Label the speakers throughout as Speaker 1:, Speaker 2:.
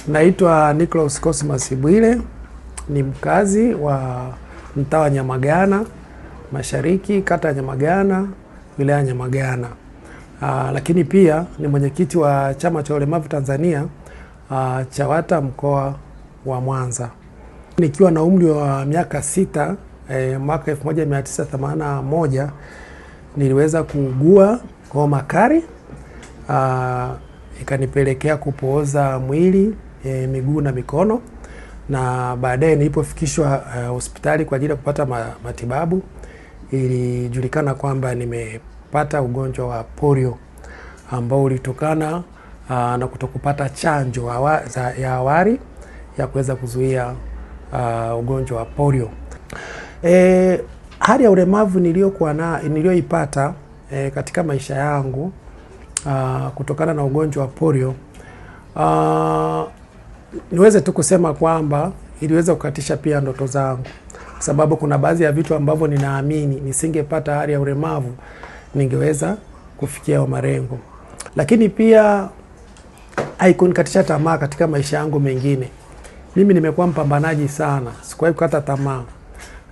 Speaker 1: Naitwa Nicholas Cosmas Bwile, ni mkazi wa mtaa wa Nyamagana Mashariki, kata ya Nyamagana, wilaya Nyamagana. Lakini pia ni mwenyekiti wa Chama cha Ulemavu Tanzania, CHAWATA mkoa wa Mwanza. Nikiwa na umri wa miaka 6, mwaka 1981 niliweza kuugua homa kali, ikanipelekea kupooza mwili, miguu na mikono, na baadaye nilipofikishwa hospitali kwa ajili ya kupata matibabu ilijulikana kwamba nimepata ugonjwa wa polio ambao ulitokana na kutokupata chanjo ya awali ya kuweza kuzuia ugonjwa wa polio. Hali ya ulemavu niliyoipata katika maisha yangu kutokana na ugonjwa wa polio, niweze tu kusema kwamba iliweza kukatisha pia ndoto zangu, sababu kuna baadhi ya vitu ambavyo ninaamini nisingepata hali ya ulemavu ningeweza kufikia malengo. Lakini pia haikunikatisha tamaa katika maisha yangu mengine. Mimi nimekuwa mpambanaji sana, sikuwahi kukata tamaa.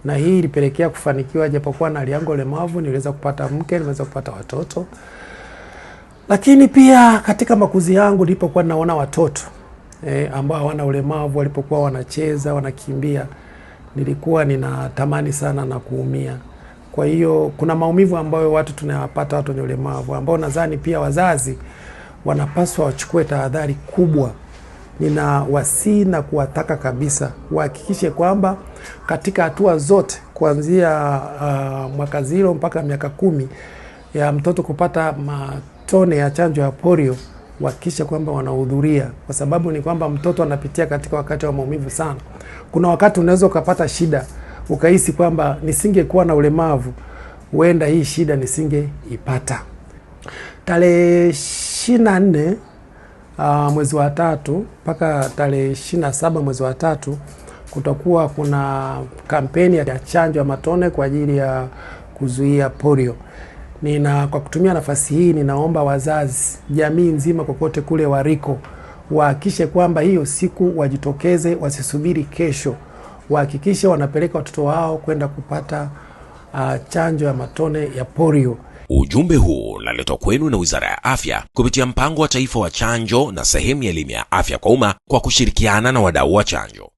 Speaker 1: Na hii ilipelekea kufanikiwa, japokuwa na hali yangu ulemavu niliweza kupata mke, niliweza kupata watoto. Lakini pia katika makuzi yangu nilipokuwa naona watoto ambao hawana ulemavu walipokuwa wanacheza, wanakimbia, nilikuwa ninatamani sana na kuumia. Kwa hiyo kuna maumivu ambayo watu tunayapata, watu wenye ulemavu, ambao nadhani pia wazazi wanapaswa wachukue tahadhari kubwa. Ninawasihi na kuwataka kabisa wahakikishe kwamba katika hatua zote kuanzia mwaka 0 mpaka miaka 10 ya mtoto kupata matone ya chanjo ya polio, wahakikishe kwamba wanahudhuria, kwa sababu ni kwamba mtoto anapitia katika wakati wa maumivu sana. Kuna wakati unaweza ukapata shida ukahisi kwamba nisingekuwa na ulemavu huenda hii shida nisingeipata. Tarehe 24 mwezi wa 3 mpaka tarehe 27 mwezi wa 3 kutakuwa kuna kampeni ya chanjo ya matone kwa ajili ya kuzuia polio. Kwa kutumia nafasi hii ninaomba wazazi, jamii nzima kokote kule waliko, wahakikishe kwamba hiyo siku wajitokeze, wasisubiri kesho. Wahakikishe wanapeleka watoto wao kwenda kupata chanjo ya matone ya polio.
Speaker 2: Ujumbe huu unaletwa kwenu na Wizara ya Afya kupitia Mpango wa Taifa wa Chanjo na sehemu ya elimu ya afya kwa umma kwa kushirikiana na wadau wa chanjo.